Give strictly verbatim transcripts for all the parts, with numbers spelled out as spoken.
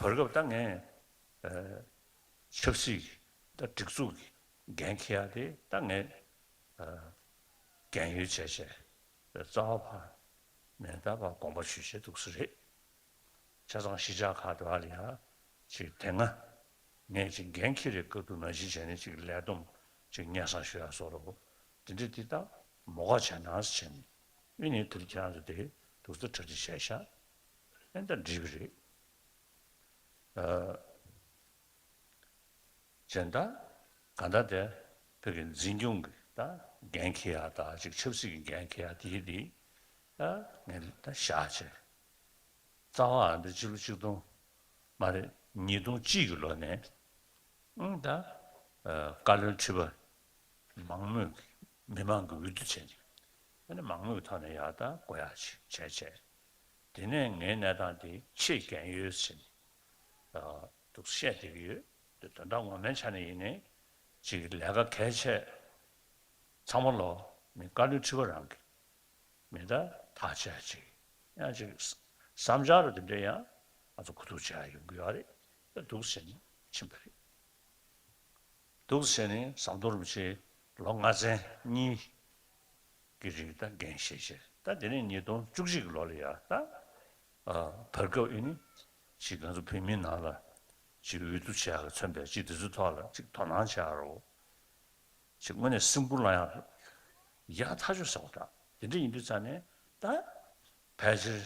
བར་སྐབས་ད་ངས་ཨ་ཆབ་སྲིད་ཀྱི་ད་སྒྲིག་འཛུགས་ཀྱི་འགན་འཁྱེར་ཡ་དེ་ད་ངས་ཨ་རྒན་ཡོལ་བྱས་བྱས་རྩ་བ་ཕར་མེད་ད་ཕར་དགོངས་པ་ཞུས་བྱས་འདུག་ས་རེད། ཆ་ཚང་གཞིས་ཆགས་ཁག་དེ་བ་ལ་ཡ་ཅིག་དེ་སྔ་ངས་ཅིག་འགན་འཁྱེར་རེ་སྐབས་དུ་ནང་བཞིན་བྱས་ནས་ཅིག་ལས་བསྡོམས་ཅིག་སྙན་སེང་ཞུ་ཡ་སོགས་རོ། དེ་འདྲ་དེ་དག་མོ་ཁ་བྱས་ན་ཟེར་བྱས་ནས་ཨེ་ནི་དེར་ཁྱེད་རང་ཚོ་དེ་འདུག་ས་གྲ་སྒྲིག་བྱས་ཤག་ཨེ་ད་འགྲིག་གི་རེད། ཨ་གཞན་དག་གང་ལྟར་དེ་བོད་ཀྱི་འཛིན་སྐྱོང་གི་ད་འགན་འཁྱེར་ཡ་ད་ཅིག་ཆབ་སྲིད་ཀྱི་འགན་འཁྱེར་ཡ་དེ་དེ་ད་ངས་ད་བཞག་བྱས། རྩ་བ་འདི་ཕྱི་ལོ་ཆིག་སྟོང་མ་རེད་ཉིས་སྟོང་གཅིག་གི་ལོ་ནས་ཨང་ད་ཨ་བཀའ་བློན་ཁྲི་པ་མང་མོས་ཀྱིས་མི་མང་གི་འོས་བསྡུ་བྱས་ནས་ཨ་ནི་མང་མོས་ཐོག་ནས་ཡར་ད་བསྐོ་ཡག་ཅིག་བྱས་བྱས། དེ་ནས་ངའི་གནས་སྟངས་དེ་ཆེས་རྒན་ཡོལ་ཟེར་ནས་ཨ་འདུག་བཤད་བསྡད་ཀྱི་ཡོད། དེ་དོན་དག་ངོ་མའི་ཆ་ནས་ཡིན་ནའི་ཅིག་ལས་ཀ་གལ་ཆེ་ཚང་མ་ལོ་མི་བཀའ་བློན་ཁྲི་པ་རང་གི་མི་ད་ཐག་བཅད་ཅིག་ཡང་ཅིག་བསམ་འཆར་རུ་དེ་འདྲ་ཡང་ང་ཚོ་གོ་བསྡུར་བྱེད་ཡ་ཡོང་གི་ཡོད་རེད། ད་འདུག་ཟེར་ནས་ཕྱིན་པ་རེད། འདུག་ཟེར་ནས་ཟམ་གདོང་རིན་པོ་ཆེ་ལོ་ལྔ་ཚན་གཉིས་ཀྱི་རིང་ད་འགན་བཞེས་བྱས་ད་དེ་ནས་ཉིས་སྟོང་བཅུ་གཅིག་གི་ལོ་ལ་ཡ་ད་ཨ་བར་སྐབས་ཨེ་ནི་ཅིག་ང་ཚོ་བོད་མིའི་ནང་ལ་ཅིག་འོས་བསྡུ་བྱེད་ཡག་གི་མཚོན་པའི་ཅིག་དེ་ཚོའི་ཐོག་ལ་ཅིག་དོ་སྣང་བྱེད་ཡག་རོགས། ཅིག་དངོས་གནས་སེམས་ཁུར་བླངས་ཡག་ཡག་ཐག་ཆོད་ཟེར་བ་འདྲ། དེ་འདྲ་ཡིན་དུས་ཙང་ནས་ད་ཕལ་ཆེར་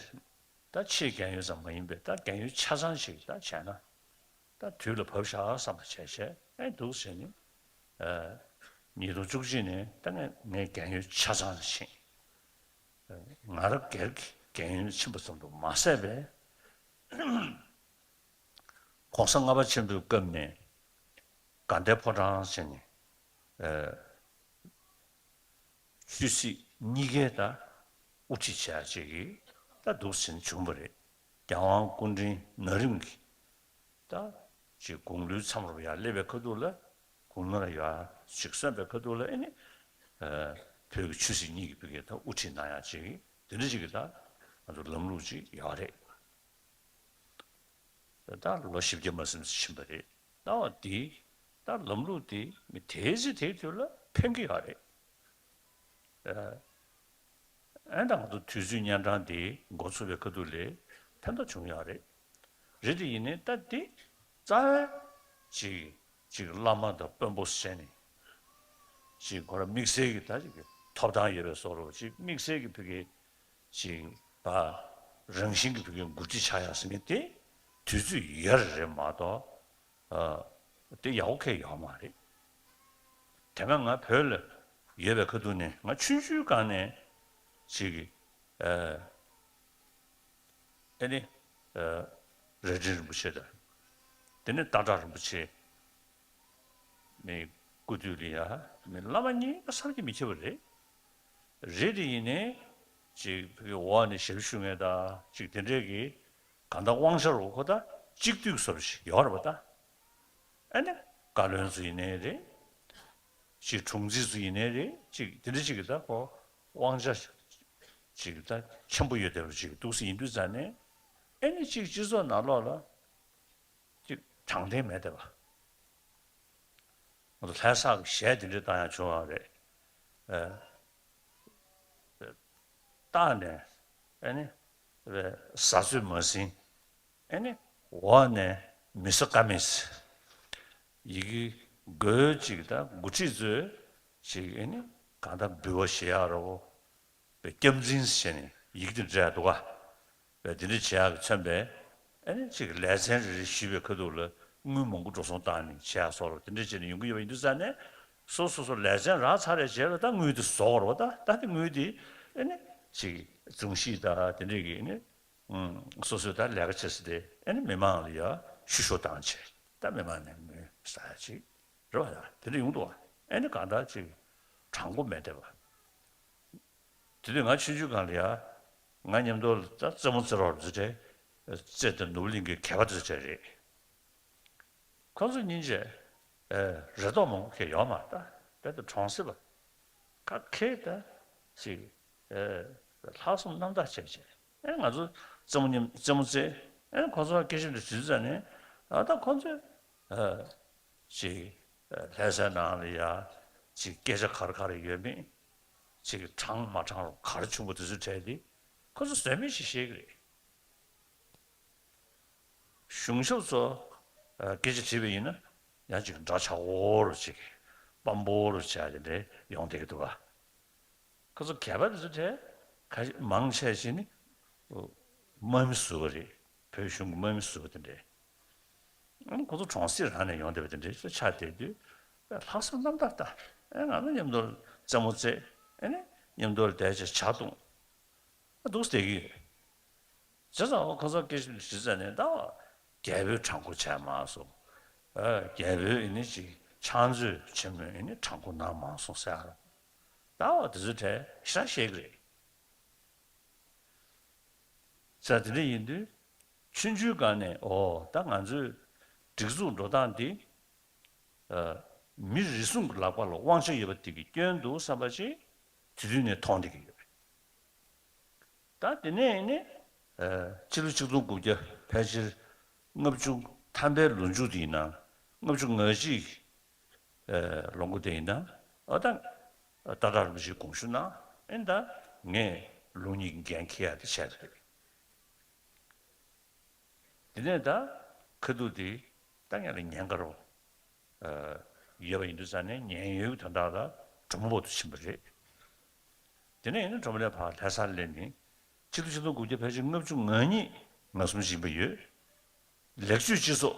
ད་ཆེས་རྒན་ཡོལ་ཙམ་མ་ཡིན་པའི་ད་རྒན་ཡོལ་ཆ་ཚང་ཞིག་ད་བྱས་ན་ད་དུས་ལ་བབ་ཤག་བསམ་པ་བྱས་བྱས་ཨེ་འདུག་ཟེར་ནས་ཨ་ཉིས་སྟོང་བཅུ་གཅིག་ནས་ད་ངས་ངས་རྒན་ཡོལ་ཆ་ཚང་ཕྱིན། ང་རང་སྒེར་གྱི་རྒན་ཡོལ་ཕྱིན་པ་ཙམ་དུ་མ་ཟད་པའི། ༸གོང་ས་ལྔ་པ་ཆེན་པོའི་སྐབས་ནས་དགའ་ལྡན་ཕོ་བྲང་ཟེར་ནས་ཨ་ཆོས་སྲིད་གཉིས་ཀའི་ད་དབུ་ཁྲིད་བྱས་ཅིག་གིས་ད་འདུག་ཟིན་བྱུང་བ་རེད། རྒྱལ་དབང་སྐུ་ཕྲེང་ན་རིམ་གྱིས་ད་ཅིག་དགུང་ལོའི་མཚམས་རུ་ཡར་སླེབས་པའི་ཁ་ཐུག་ལ་དགུང་ལོ་ལ་ཡར་ཅིག་སོན་པའི་ཁ་ཐུག་ལ་ཨེ་ནི་ཨ་བོད་ཀྱི་ཆོས་སྲིད་གཉིས་ཀྱི་བོད་ཀྱི་ད་དབུ་ཁྲིད་གནང་ཡག་ཅིག་གིས་དེ་འདྲ་ཅིག་གི་ད་ང་ཚོ་ལམ་ལུགས་ཅིག་ཡོད་རེད། ད་ལོ་བཞི་བརྒྱ་མ་ཟིན་ཙམ་ཕྱིན་པ་རེད། ད་བ་འདི་ད་ལམ་ལུགས་འདི་མི་དེའི་ཚེ་དེའི་དུས་ལ་ཕན་གྱི་ཡོད་རེད། ཨ་ཨེ་ད་ང་ཚོ་དུས་ཚོད་གཉན་འཕྲང་འདི་འགོ་ཚུགས་པའི་ཁ་ཐུག་ལས་ཕན་ཐོགས་བྱུང་ཡོད་རེད། རེད་དེ་ཡིན་ནའི་ད་འདི་རྩ་བའི་ཅིག་ཅིག་བླ་མ་དང་དཔོན་པོ་བྱས་ནས་ཅིག་ཁོ་རང་དམིགས་བསལ་གྱི་ད་ཅིག་ཐོབ་ཐང་ཡོད་པའི་བཟོ་འདྲ་ཅིག་དམིགས་བསལ་གྱི་བོད་ཀྱི་ཅིག་ད་རང་བཞིན་གྱི་བོད་ཀྱི་འགོ་ཁྲིད་ཆགས་ཡག་ཟེར་མཁན་དེ་དུས་ཚོད་ཡར་རེད་མ་གཏོགས་ཨ་དེ་ཡག་པོ་ཁེལ་ཡོད་མ་རེད། དེ་སྔ་ང་བོད་ལ་ཡོད་པའི་ཁ་ཐུག་ནས་ང་ཆུང་ཆུང་སྒང་ནས་ཅིག་ཨ་ཨེ་ནི་ཨ་རྭ་སྒྲེང་རིན་པོ་ཆེ་དང་དེ་ནས་སྟག་བྲག་རིན་པོ་ཆེ། མི་སྐུ་དུས་ལ་ཡ་མི་བླ་མ་གཉིས་ཀ་བསམ་གྱིས་མི་ཁྱབ་པ་རེད། རེད་དེ་ཡིན་ནའི་ཅིག་བོད་ཀྱི་འོག་ནས་ཞབས་ཞུ་མཁན་དང་ཅིག་དེ་འདྲས་ཀྱི་གང་ལྟར་དབང་ཆ་རུ་ཁོ་ད་གཅིག་བསྡུས་བཟོ་འདྲ་ཞིག་ཡོད་རེད་པ་ད། ཨ་ནི་བཀའ་བློན་ཚོ་ཡིན་ནའི་རེད། ཅིག་དྲུང་འཛིན་ཚོ་ཡིན་ནའི་རེད་ཅིག་དེ་འདྲ་ཅིག་གི་ད་ཁོ་དབང་ཆ་ཅིག་ད་ཆེན་པོ་ཡོད་བསྡད་པ་ཅིག་འདུག་སེ་ཡིན་དུས་ཙང་ནས་ཨ་ནི་ཅིག་སྤྱི་ཚོགས་ནང་ལོགས་ལ། ཅིག་དྲང་བདེན་མེད་བསྡད་པ། ང་ཚོ་ལྷ་ས་གི་གཞས་དེ་འདྲ་བཏང་ཡག་བྱུང་བ་རེད། ཨ་ལྟག་ནས་ཨ་ནི་བཟའ་ཚོད་མ་ཟིན་ཨ་ནི་འོག་ནས་མི་ཟ་ཀ་མེད་ཟེར། ཡི་གེ་འགོད་ཅིག་དང་འགོ་ཁྲིད་ཚོས་ཅིག་ཨ་ནི་གང་ལྟར་འབུལ་བ་བཞེས་ཡག་རོ། པའི་སྐྱབས་འཛིན་ཟེར་ནས་ཡིག་དེ་འབྲི་ཡག་འདུག་ག་བས་དེ་འདྲ་བྱེད་ཡག་གི་མཚོན་པའི་ཨ་ནི་གཅིག་ལས་ཚན་རེ་རེ་ཞུས་པའི་ཁ་ཐུག་ལ་དངུལ་མང་པོ་འགྲོ་སོང་བཏང་ནས་བྱེད་ཡག་སོགས་རོ་དེ་འདྲ་བྱས་ནས་ཡོང་གི་ཡོད་པ་ཡིན་དུས་ཙང་ནས་སོ་སོ་སོ་སོ་ལས་ཚན་རག་ཚར་བའི་རྗེས་ལ་ད་དངུལ་དེ་བཟོ་དགོས་རེད་པ། ད་ད་དེ་དངུལ་དེ་ཨ་ནི་གཅིག་རྫོང་གཞིས་དང་དེ་འདྲས་ཀྱི་ཨ་ནི་སོ་སོས་ད་ལས་ཀ་བྱེད་ས་དེ་ཨ་ནི་མི་མང་ལ་ཡ་ཤུ་ཤོ་བཏང་བྱས་ད་མི་མང་ནས་དངུལ་ཟ་ཡག་ཅིག་རེད་པ། ཡ་དེ་འདྲ་ཡོང་འདུག་བ། ཨ་ནི་གང་ལྟར་ཅིག་དྲང་པོ་མེད་བསྡད་པ། དེ་དུས་ང་ཆུང་ཆུང་སྒང་ལ་ཡ། ང་མཉམ་དུ་ལ་ད་རྩེད་མོ་རྩེ་རོགས་རྩེ་གྲས། རྩེ་དང་ནོར་བུ་གླིང་གི་གད་པ་རྩེ་གྲས་རེད། ཁོང་ཚོ་གཉིས་ཆ། ཨེ་རེ་དོགས་མང་པོ་ཁེལ་ཡོད་མ་རེད། ད་དཔེ་ད་གྲོང་གསེབ་པ། ཁ་ཁེལ་ད་ཅིག་ཨེ་ལྷག་བསམ་རྣམ་དག་བྱས་བྱས། ཨེ་ང་ཚོ་རྩེད་མོ་མཉམ་རྩེད་མོ་རྩེ། ཨ་ནི་ཁོ་ཚོ་སྐད་ཆ་འདི་དྲིས་ཙང་ནས། ཨ་ད་ཁོ་ཚོས་ཨ་ཅིག་ཨ་ལྷ་སའི་ནང་ལ་ཡ་ཅིག་སྐད་ཆ་ག་རེ་ག་རེ་ཡོད་མེད། ཅིག་དྲང་མ་དྲང་རུ་ག་རེ་བྱུང་པ་དེ་ཚོའི་གྲས་དེ་ཁོ་ཚོ་ཟོལ་མེད་ཅིག་བཤད་ཀྱི་རེད། གཞུང་ཞབས་ཚོ་ཨ་སྐད་ཆ་དྲིས་པ་ཡིན་ན་ཡང་ཅིག་འདྲ་ཆགས་འོ་རུ་ཅིག་སྤམ་པོ་རུ་བྱས་དེ་འདྲ་ཡོང་བསྡད་ཀྱི་འདུག་ག་ཁོ་ཚོ་གད་པ་དེ་ཚོ་གྲས་ཁ་ཤས་མང་ཆེ་ཞིག་ནི་ཨོ་དམག་མི་བཟོས་པ་རེད། བོད་གཞུང་གི་དམག་མི་བཟོས་པ་དེ་འདྲས། ཨ་ནི་ཁོ་ཚོ་གྲོང་གསེབ་རང་ནས་ཡོང་བསྡད་པ་དེ་འདྲས་ཆགས་བསྡད་དུས། ལྷག་བསམ་རྣམ་དག་ལྟ། ཨེ་ང་ཚོ་མཉམ་དུ་རྩེད་མོ་རྩེ། ཨེ་ནི་མཉམ་དུ་བསྡད་བྱས་ཇ་འཐུང་། ཨ་འདུག་བསྡད་ཀྱི་ཡོད། བྱས་ཙང་ཁོ་ཚོ་སྐད་ཆ་དྲིས་ཙང་ནས་ད་རྒྱལ་པོས་དྲང་པོ་བྱས་མ་སོང་། ཨ་རྒྱལ་པོས་ཨེ་ནི་ཅིག་ཕྱག་མཛོད་ཆེན་མོས་ཨེ་ནི་དྲང་པོ་གནང་མ་སོང་ཟེར། ད་དེ་ཚོའི་གྲས་ཞེ་དྲག་བཤད་ཀྱི་རེད། ས་དེ་འདྲ་ཡིན་དུས། ཆུང་ཆུང་སྒང་ནས་ཨོ་ད་ང་ཚོའི་སྒྲིག་འཛུགས་འགྲོ་སྟངས་འདི། ཨ་མི་རེ་ཟུང་གི་ལག་པ་ལ་དབང་ཆ་ཡོད་པ་དེ་གི་སྐྱོན་འདུག་བསམ་པ་ཅིག་དེ་དུས་ནས་མཐོང་བསྡད་ཀྱི་ཡོད་རེད། ད་དེ་ནས་ནི་ཨ་ཕྱི་ལོ་ཆིག་སྟོང་དགུ་བརྒྱ་ཕལ་ཆེར་ལྔ་བཅུ་ཐམ་པའི་ལོ་མཇུག་དེ་ཡིན་ན་ལྔ་བཅུ་ང་གཅིག་ཨེ་ལོ་མགོ་དེ་ཡིན་ན་ཨ་ད་ཏཱ་ལའི་རིན་པོ་ཆེའི་དགོངས་ཞུ་གནང་། ཨེ་ད་ངས་ལུགས་གཉིས་འགན་འཁྱེར་ཡ་དེ་བྱས་རེད། དེ་ནས་ད་ཁ་ཐུག་དེ་ད་ངས་ལ་ཉེན་ཁ་རོ་ཨ་ཡོད་པ་ཡིན་དུས་ཙང་ནས་ཉེན་གཡོལ་གྱི་དོན་དག་ལ་གྲུ་མོ་བར་དུ་ཕྱིན་པ་རེད། དེ་ནས་ཡིན་ན་གྲུ་མོ་ལས་ཕར་ལྷ་སར་སླེབས་ནས་ཕྱི་ལོ་ཆིག་སྟོང་དགུ་བརྒྱ་ཕལ་ཆེར་ལྔ་བཅུ་ང་གཉིས་ང་གསུམ་ཞིག་ཡིན་པ་ཡོད། ལེགས་བཅོས་སྤྱི་ཚོགས་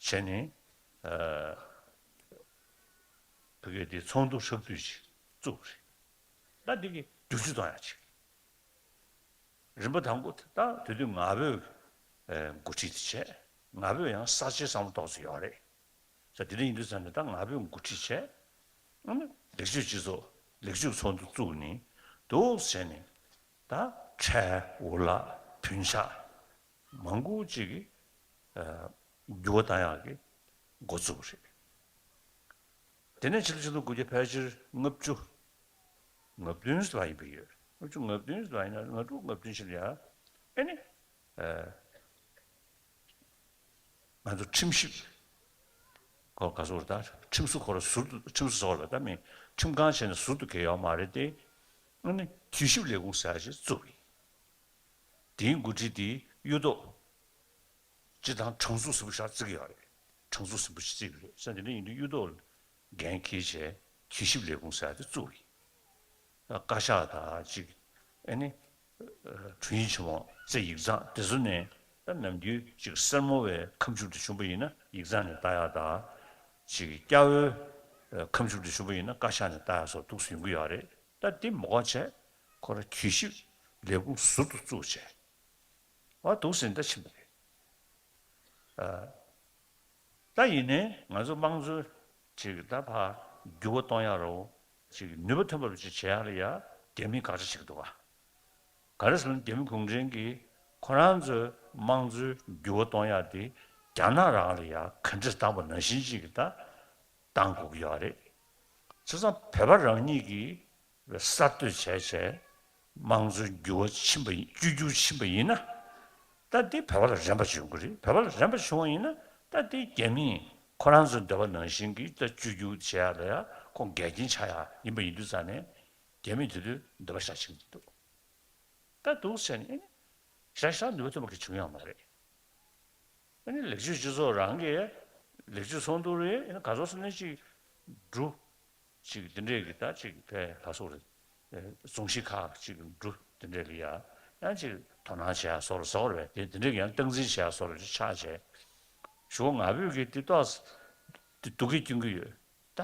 བྱས་ནས་ཨ་བོད་སྐད་དེ་ཚོགས་འདུ་ཧྲག་བསྡུས་ཤིག་བཙུགས་པ་རེད། ད་འདི་གི་བསྒྱུར་བཅོས་གཏོང་ཡག་ཅིག་རིམ་པ་དང་པོ་དེ་ད་དེ་དུས་ང་ཕོད་ཨེ་འགོ་ཁྲིད་དེ་བྱས། ང་ཕོད་ཡང་གསར་བརྗེའི་བསམ་བློ་ཏོག་ཙམ་ཡོད་རེད། ས་དེ་འདྲ་ཡིན་དུས་ཙང་ནས་ད་ང་ཕོད་འགོ་ཁྲིད་བྱས། ཨ་ནི་ལེགས་བཅོས་སྤྱི་ཚོགས་ལེགས་བཅོས་ཚོགས་འདུ་བཙུགས་ནས་འདུག་བྱས་ནས་ད་ཁྲལ་འུ་ལག་བུན་ཆག་མང་པོ་ཅིག་གི་ཨ་འགྱུར་བ་བཏང་ཡག་གི་འགོ་བཙུགས་པ་རེད། དེ་ནས་ཕྱི་ལོ་ཆིག་སྟོང་དགུ་བརྒྱ་ཕལ་ཆེར་ལྔ་བཅུ་ང་བདུན་ཙམ་ཡིན་པ་ཡོད། ལྔ་བཅུ་ང་བདུན་ཙམ་ཡིན་ན་ང་དྲུག་ང་བདུན་ཕྱིན་ཡ། ཨེ་ནི། ཨ་ང་ཚོ་ཁྲིམས་ཞིབ་ཁོ་ག་ཟེར་ད་ཁྲིམས་བཟོ་ཁོ་ར་ཟུར་དུ་ཁྲིམས་བཟོ་ཟེར་ལ་ད་མི་ཁྲིམས་ཁང་བྱས་ནས་ཟུར་དུ་གས་ཡོད་མ་རེད་དེ། ཨ་ནི་གུས་ཞབས་ལས་ཁུངས་ཟེར་ཡ་ཞིག་བཙུགས་ཡིན། དེའི་འགོ་ཁྲིད་དེ་གཡུ་ཐོག་སྤྱིར་བཏང་དྲང་ཚུགས་ཟིན་པོ་ཞིག་བརྩི་གི་ཡོད་རེད། དྲང་ཚུགས་ཟིན་པོ་ཞིག་བརྩི་གི་རེད། ས་དེ་འདྲ་ཡིན་དུས་གཡུ་ཐོག་འགན་འཁྱེར་བྱས་གུས་ཞབས་ལས་ཁུངས་ཟེར་དེ་བཙུགས་ཡིན། བཀའ་ཤག་དང་གཅིག་ཨེ་ནི། དྲུང་ཡིག་ཆེན་མོ་རྩེ་ཡིག་ཚང་དེ་ཚོ་ནས་ད་ནམ་རྒྱུན་གཅིག་སེར་མོ་བའི་ཁ་མཆུ་དེ་བྱུང་པ་ཡིན་ན་ཡིག་ཚང་ནས་ལྟ་ཡག་དང་། གཅིག་སྐྱ་བོའི་ཁ་མཆུ་དེ་བྱུང་པ་ཡིན་ན་བཀའ་ཤག་ནས་ལྟ་ཡག་སོགས་འདུག་སེ་ཡོང་གི་ཡོད་རེད། ད་དེ་མ་དགོས་བྱས་ཁོ་ར་གུས་ཞབས་ལས་ཁུངས་ཟུར་དུ་བཙུགས་བྱས། བ་འདུག་ཟིན་ད་ཕྱིན་པ་རེད། ཨ། ད་ཡིན་ནའི་ང་ཚོ་དམངས་གཙོའི་ཅིག་ད་ཕར་འགྱུར་བ་གཏོང་ཡག་རོ། ཅིག་ནུས་པ་ཐོན་པ་ཅིག་བྱེད་ཡག་ལ་ཡ་རྒྱ་མིས་དགག་བྱ་བྱེད་ཀྱི་འདུག་ག་ག་རེ་ཟེར་ན་རྒྱ་མི་གུང་ཁྲན་གྱིས་ཁོ་རང་ཚོའི་དམངས་གཙོའི་འགྱུར་བ་གཏོང་ཡག་དེ་རྒྱ་ནག་རང་ལ་ཡ་ག་འདྲས་བཏང་པ་ནང་བཞིན་ཅིག་གི་ད་བཏང་དགོས་ཀྱི་ཡོད་རེད། བྱས་ཙང་བོད་པ་རང་ཉིད་ཀྱིས་གསར་གཏོད་བྱས་བྱས་དམངས་གཙོའི་འགྱུར་བ་ཕྱིན་པ་ཡིན། བཅོས་བསྒྱུར་ཕྱིན་པ་ཡིན་ན། ད་འདི་བོད་པ་ལ་རན་པ་བྱུང་གི་རེད། བོད་པ་ལ་རན་པ་བྱུང་བ་ཡིན་ན་ད་འདི་རྒྱ་མིས་ཁོ་རང་ཚོའི་འདོད་པ་ནང་བཞིན་གྱི་ད་བཅོས་བསྒྱུར་བྱེད་ཡག་ལ་ཡ་ཁོང་འགལ་རྐྱེན་ཆགས་ཡག་ཡིན་པ་ཡིན་དུས་ཙང་ནས་རྒྱ་མིས་དེ་དུས་འདོད་པ་ཤ་ཆེན་གྱི་འདུག་ད་འདུག་ཟེར་ནས་ཨེ་ནི་ཞག་ཞག་ནུས་པ་ཐོན་པ་གི་བྱུང་ཡོད་མ་རེད། ཨ་ནི་ལེགས་བཅོས་སྤྱི་ཚོགས་རང་གིས་ལེགས་བཅོས་ཚོགས་འདུ་རེད། ཨ་ནི་ག་ཚོད་སོང་ནས་ཅིག་འབྲུ་ཅིག་འདི་འདྲས་ཀྱི་ད་ཅིག་ཕའི་ལ་སོགས་རེད། ཨེ་རྫོང་གཞིས་ཁག་ཅིག་འབྲུ་འདི་འདྲས་ལ་ཡ་ཡང་ཅིག་དོ་སྣང་བྱེད་ཡ་སོགས་རེད་བཟོ་རེད། དེ་འདི་འདྲས་ཀྱི་ཡང་སྟངས་འཛིན་བྱེད་ཡ་སོགས་རེད་ཆགས་བྱས། ཞུ་བ་ང་ཕོད་ཀྱི་འདི་ཏོག་འདི་སྡུག་གི་སྐྱོན་གི་ཡོད་ད།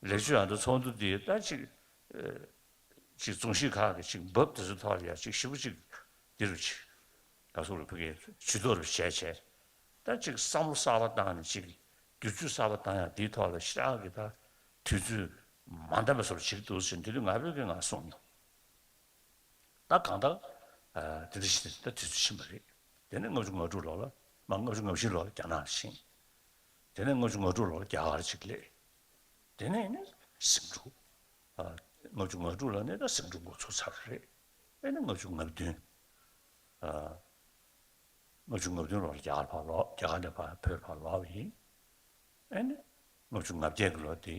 ལེགས་བཅོས་ཨ་འདི་ཚོགས་འདུ་འདི་ད་ཅིག་ཅིག་རྫོང་གཞིས་ཁག་གི་ཅིག་འབབ་དེ་ཚོའི་ཐོག་ལ་ཡ་ཅིག་ཞིབ་པོ་ཅིག་འདི་རུ་ཅིག་ད་སོགས་རུ་ཕ་གིའི་ཇུས་གཏོགས་རུ་བྱས་བྱས། ད་ཅིག་བསམ་བློ་གསར་པ་བཏང་ནས་ཅིག་བསྒྱུར་བཅོས་གསར་པ་བཏང་ཡག་འདིའི་ཐོག་ལ་ཞེ་དྲག་གི་ད་དུས་ཚོད་མ་འདང་བ་སོགས་ཅིག་འདུག་ཟེར་འདི་དུས་ང་ཕོད་ཀྱིས་ང་གསུངས་མྱོང་། ད་གང་ལྟར་ཨ་དེ་འདྲ་ཞིག་ད་དུས་ཚོད་ཕྱིན་པ་རེད། དེ་ནས་ལྔ་བཅུ་ང་དྲུག་ལོ་ལ་མ་ལྔ་བཅུ་ང་བཞི་ལོ་ལ་རྒྱ་ནག་ལ་ཕྱིན། དེ་ནས་ལྔ་བཅུ་ང་དྲུག་ལོ་ལ་རྒྱ་གར་ཅིག་སླེབས། དེ་ནས་ནི་ཟིང་འཁྲུག་ཨ་ལྔ་བཅུ་ང་དྲུག་ལོ་ནས་ད་ཟིང་འཁྲུག་འགོ་ཚུགས་ཚར་བ་རེད། དེ་ནས་ལྔ་བཅུ་ང་བདུན་ཨ་ ལྔ་བཅུ་ང་བདུན་ལོར་རྒྱ་གར་ཕར་ལོག་རྒྱ་གར་ནས་ཕར་བོད་ཕར་ལོག་པ་ཡིན། ཨེ་ནི། ལྔ་བཅུ་ང་བརྒྱད་ཀྱི་ལོ་དེ།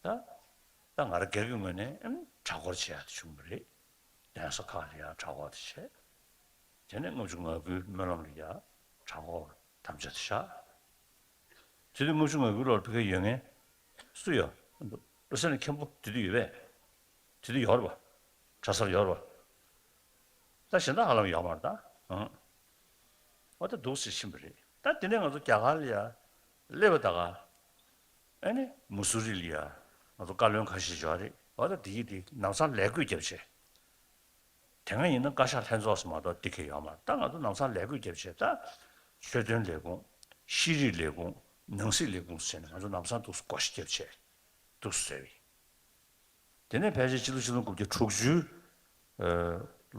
ད། ད་ང་རང་སྒེར་གྱི་ངོས་ནས་ཨེ་ནི་གྲྭ་སྐོར་བྱེད་ཡག་དེ་བྱུང་བ་རེད། གདན་ས་ཁག་ལ་ཡང་གྲྭ་སྐོར་དེ་བྱས། དེ་ནས་ལྔ་བཅུ་ང་དགུའི་སྨོན་ལམ་ལ་ཡང་གྲྭ་སྐོར་དམ་བཅའ་དེ་བཞག་དེ་དུས་ལྔ་བཅུ་ང་དགུ་ལོར་ཕ་གིར་ཡོད་མཁན་སུ་ཡོད། བློ་གསལ་ནས་མཁན་པོ་དེ་དུས་ཡོད་པས། དེ་དུས་ཡོད་རེད་པ། གྲྭ་སར་ཡོད་རེད་པ། ད་གཞན་དག་ཧ་ལམ་ཡོད་མ་རེད་ད། ཨང་། འོ་ད་འདུག་སེ་ཕྱིན་པ་རེད། ད་དེ་ནས་ང་ཚོ་རྒྱ་གར་ལ་ཡ་སླེབས་པ་ད་ག་ཨ་ནི་མུ་སུ་རི་ལ་ཡ་ང་ཚོ་བཀའ་བློན་ཁ་ཤས་ཡོད་རེད། འོ་ད་དེ་ཡི་དེ་ལམ་སང་ལས་བགོས་བརྒྱབ་བྱས། དེ་སྔ་ཡིན་ན་བཀའ་ཤག་ལྷན་ཚོགས་སུ་མ་གཏོགས་འདི་གས་ཡོད་མ་རེད། ད་ང་ཚོ་ལམ་སང་ལས་བགོས་བརྒྱབ་བྱས་ད། ཆོས་དོན་ལས་ཁུངས། ཤེས་རིག་ལས་ཁུངས། ནང་སྲིད་ལས་ཁུངས་ཟེར་ནས་ང་ཚོ་ལམ་སང་འདུག་སེ་བསྐོ་བཞག་བརྒྱབ་བྱས། འདུག་སེ་བཟོས་པ་ཡིན། དེ་ནས་ཕལ་ཆེར་སྤྱི་ལོ་ཆིག་སྟོང་དགུ་བརྒྱ་དྲུག་ཅུ། ཨ།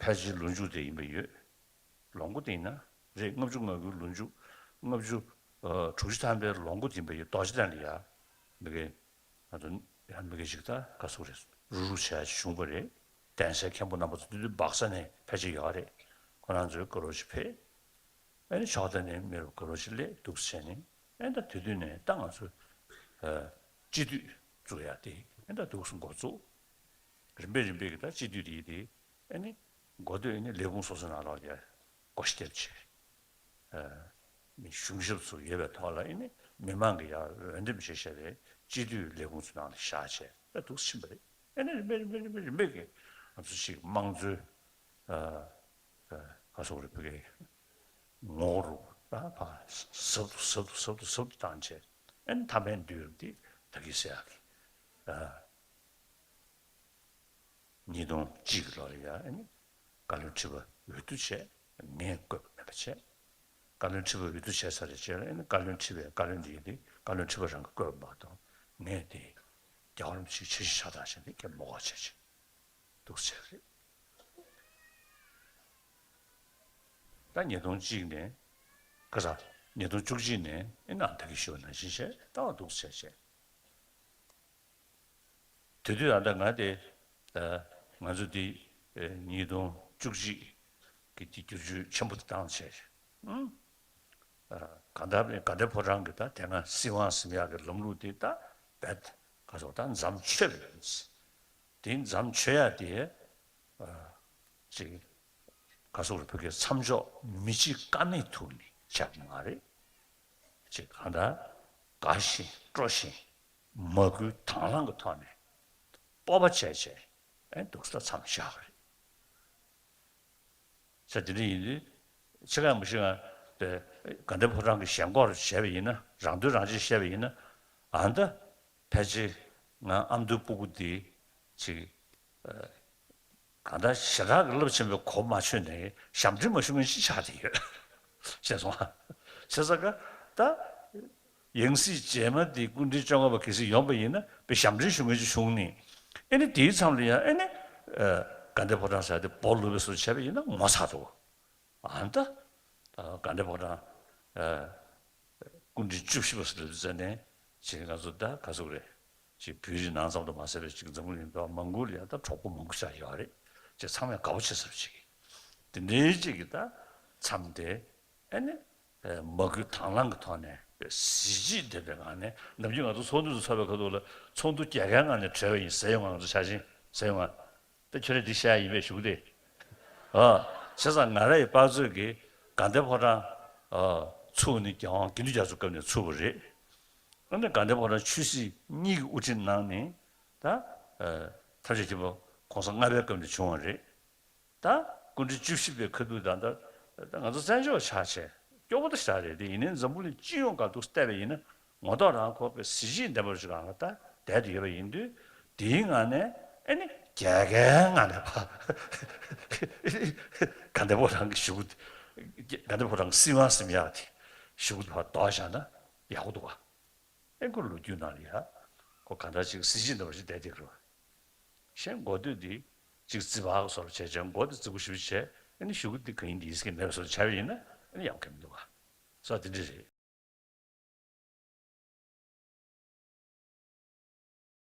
ཕལ་ཆེར་ལོ་མཇུག་དེ་ཡིན་པ་ཡོད། ལོ་མགོ་དེ་ཡིན་ན་རེད། ལྔ་བཅུ་ང་དགུའི་ལོ་མཇུག་ལྔ་བཅུ། ཨ། དྲུག་ཅུ་ཐམ་པའི་ལོ་མགོ་དེ་ཡིན་པ་ཡོད། རྡོ་རྗེ་གདན་ལ་ཡ། མི་དགེ། ང་ཚོ་ཡང་མི་དགེ་ཞིག་ད་ག་སོག་རེད། རུ་རུ་བྱས་བྱུང་བ་རེད། གདན་སའི་མཁན་པོ་རྣམ་པ་ཚོ་དེ་དུས་སྦག་ས་ནས་ཕལ་ཆེར་ཡོད་རེད། ཁོ་རང་ཚོའི་སྐུ་རོགས་ཅིག་ཕེབས། ཨ་ནི་ཕྱོགས་མཐའ་ནས་མི་རབས་སྐུ་རོགས་ཅིག་སླེབས་འདུག་བྱས་ནས། ཨ་ནི་ད་དེ་དུས་ནས་ད་ང་ཚོ། ཨ། སྤྱི་འཐུས་བཙུགས་ཡ་དེ་ཨ་ནི་ད་འདུག་སེ་འགོ་བཙུགས། རིམ་པས་རིམ་པས་ཀྱི་ད་སྤྱི་འཐུས་དེ་དེ་ཨ་ནི་འགོ་སྟོད་ཨ་ནི་ལས་ཁུངས་སོ་སོ་ནང་ལོགས་ལ་བསྐོ་བཞག་བྱས། ཨ། མི་གཞུང་ཞབས་ཚོ་ཡོད་པའི་ཐོག་ལ་ཨ་ནི་མི་མང་གི་ཡར་འོས་འདེམས་བྱས་བཞག་པའི་སྤྱི་འཐུས་ལས་ཁུངས་ཚོ་ནང་ལ་བཞག་བྱས་ད་འདུག་སེ་ཕྱིན་པ་རེད། ཨ་ནི་རིམ་པས་རིམ་པས་རིམ་པས་རིམ་པས་ཀྱི་ང་ཚོ་ཞིག་དམངས་གཙོའི། ཨ། ཨ། ག་སོག་རེད། བོད་སྐད་ངོ་བོ་རུ་ད་ཕར་ཟབ་ཏུ་ཟབ་ཏུ་ཟབ་ཏུ་ཟབ་ཏུ་བཏང་བྱས། ཨ་ནི་མཐའ་མའི་དུས་རབས་འདི་ད་གིན་ཟེར་ཡག་གི། ཨ། ཉིས་སྟོང་གཅིག་གི་ལོ་ལ་ཡ་ཨ་ནི་བཀའ་བློན་ཁྲི་པ་འོས་བསྡུ་བྱས། ངས་བསྐོས་པ་མིན་པ་བྱས། བཀའ་བློན་ཁྲི་པ་འོས་བསྡུ་བྱས་ཚར་རྗེས་ལ་ཨ་ནི་བཀའ་བློན་ཁྲི་པས་བཀའ་བློན་དེ་ཡིན་དུས་བཀའ་བློན་ཁྲི་པ་རང་གིས་བསྐོས་པ་མ་གཏོགས་ངས་དེ་རྒྱལ་བ་རིན་པོ་ཆེའི་འཆར་གཞི་ཆགས་སྟངས་བྱས་ནས་ཁྱེད་མོ་ག་བྱས་བྱས་འདུག་བྱས་རེད། ད་ཉིས་སྟོང་གཅིག་ནས་ག་ས་ཉིས་སྟོང་བཅུ་གཅིག་ནས་ཨེ་ནང་ད་གི་ཞུ་བ་ནང་བཞིན་བྱས་ད་འདུག་བྱས་བྱས། དེ་དུས་ཨ་ད་ང་དེ། ཨ། ང་ཚོ་དེ། ཨ། ཉིས་སྟོང་བཅུ་གཅིག་གི་དེ་བསྒྱུར་བཅོས་ཆེན་པོ་དེ་བཏང་བྱས། ཨང་། ཨ། གང་ལྟར་དགའ་ལྡན་ཕོ་བྲང་གི་ད་དེ་སྔ་སྲིད་དབང་ཟིན་ཡག་གི་ལམ་ལུགས་དེ་ད་རྦད་ག་སོག་ད་མཚམས་ཆོད་པ་ཡིན། དེ་མཚམས་ཆོད་ཡག་དེ། ཨ། ཅིག་ག་སོག་རེད། བོད་སྐད་མཚམས་འཇོག་མི་བྱེད་ཀ་མེད་ཐུག་ནས་བྱས་པ་མ་རེད། ཅིག་གང་ལྟར་དགའ་བཞིན་སྤྲོ་བཞིན། མ་བསྐུལ་དང་བླངས་ཀྱི་ཐོག་ནས་སྤོབས་པ་བྱས་བྱས་ཨེ་འདུག་སེ་མཚམས་བཞག་པ་རེད། ས་དེ་འདྲ་ཡིན་དུས་ཕྱེད་ཀ་ཡང་མི་ཤེས་ང་དེ་དགའ་ལྡན་ཕོ་བྲང་གི་ཞེན་ཁོག་བྱས་པ་ཡིན་ན། རང་དོན་རང་གཅེས་བྱས་པ་ཡིན་ན། ཨ་ད་ཕལ་ཆེར་ང་ཨ་མདོའི་སྤུ་གུ་འདི་ཅིག་ཨ། གང་ལྟར་ཞེ་དྲག་གི་རླབས་ཆེན་པོའི་གོ་མ་ཆོད་ནས་ཞབས་འདྲེན་མ་ཞུ་མཁན་ཅིག་ཆགས་བསྡད་ཡོད། ཤེས་སོང་ང་། བྱས་ཙང་ཀ་ད་ཡང་སྲིད་རྗེས་མ་འདི་སྐུ་ཕྲེང་བཅོ་ལྔ་པ་གལ་སྲིད་ཡོང་པ་ཡིན་ན་དཔེ་ཞབས་འདྲེན་ཞུ་མཁན་ཅིག་བྱུང་ནས། ཨེ་ནི་དེའི་མཚམས་ལ་ཡང་ཨེ་ནི། ཨ། དགའ་ལྡན་ཕོ་བྲང་ཟེར་དེ་སྦོ་ལུག་པའི་བཟོ་བྱས་པ་ཡིན་ན་ངོ་ཚ་འདུག་ཨ་ད། ཨ། དགའ་ལྡན་ཕོ་བྲང་། ཨ། སྐུ་ཕྲེང་བཅུ་བཞི་པ་ཟེར་དུས་ཙ་ནས་ཅིག་ང་ཚོ་ད་ག་ཟེར་དགོས་རེད། ཅིག་བོད་རིགས་ནང་ཙམ་དུ་མ་ཟད་པའི་ཅིག་འཛམ་བུ་གླིང་ཐོག་མང་པོ་ལ་ཡང་ད་གྲོགས་པོ་མང་པོ་ཞིག་ཡོད་རེད། ཅིག་ཚང་མས་དགའ་པོ་བྱེད་ས་ཅིག་དེ་འདྲའི་ཅིག་གི་ད་མཚམས་དེ་ཨ་ནི། ཨ། མ་བསྐུལ་དང་བླངས་ཀྱི་ཐོག་ནས་གཟི་བརྗིད་ལྡན་པའི་ངང་ནས། ནམ་རྒྱུན་ང་ཚོ་ཚོགས་འདུ་ཚོགས་པའི་ཁ་ཐུག་ལ་ཚོགས་འདུ་རྒྱལ་ཁའི་ངང་ནས་གྲོལ་བ་ཡིན་ཟེར་ཡོང་ང་། ང་ཚོ་ཆ་ཤིང་ཟེར་ཡོང་ང་། ད་ཁྱོད་རང་འདི་བཤད་ཡ་ཡིན་པས་ཞུ་གི་དེ། ཨ། བྱས་ཙང་ང་རང་ཡི་དཔག་ཚོད་ཀྱིས་དགའ་ལྡན་ཕོ་བྲང་། ཨ། ཚུགས་ནི་རྒྱལ་དབང་དགེ་འདུན་རྒྱ་མཚོའི་སྐབས་ནས་ཚུགས་པ་རེད། ཨ་ནི་དགའ་ལྡན་ཕོ་བྲང་ཆོས་སྲིད་གཉིས་ཀྱི་དབུ་ཁྲིད་གནང་ནས་ད། ཨ། ཐམས་ཅད་མཁྱེན་པ་གོང་ས་ལྔ་པའི་སྐབས་ནས་བྱུང་བ་རེད། ད་སྐུ་ཕྲེང་བཅུ་བཞི་པའི་ཁ་ཐུག་ད་ལྟ་ད་ང་ཚོ་བཙན་བྱོལ་བ་ཆགས་བྱས་སྐྱོ་པོ་ད་ཞེ་དྲག་རེད་དེ། ཡིན་ནའི་འཛམ་བུ་གླིང་སྤྱི་ཡོངས་སྒང་འདུག་བལྟས་པ་ཡིན་ན་ངོ་ཐོག་རང་ཁོ་པའི་གཟི་བརྗིད་ལྡན་པ་ཞིག་སྒང་ལ་ད་བསྡད་དེ་ཡོད་པ་ཡིན་དུས། དེའི་ངང་ནས་ཨེ་ནི་རྒྱལ་ཁའི་ངང་ནས་ཕར་དགའ་ལྡན་ཕོ་བྲང་གི་གཞུག་གུ། དགའ་ལྡན་ཕོ་བྲང་གི་སྲིད་དབང་ཟིན་ཡག་དེ་གཞུག་གུ་དེ་ཕར་ལྡོག་བཞག་ན་ཡག་པོ་འདུག་ག་ཨེ་ཁོ་ལོ་རྒྱུས་ནང་ལ་ཡ། ཁོ་གང་ལྟར་ཅིག་གཟི་བརྗིད་ལྡན་པ་ཞིག་བསྡད་བསྡད་ཀྱི་རེད་པ། གཞན་འགོ་སྟོད་འདི་ཅིག་རྩིས་པ་བཟོ་འདྲ་བྱས་བྱས། འགོ་འདི་རྫིག་པོ་ཞེ་པོ་བྱས། ཨ་ནི་གཞུག་གུ་འདི་གང་ཡིན་འདི་ཡིན་ཟེར་མཁན་མེད་པ་བཟོ་འདྲ་བྱས་པ་ཡིན་ན་ཨ་ནི་ཡག་གི་མི་འདུག་ག་ས་དེ་འདྲ་རེད།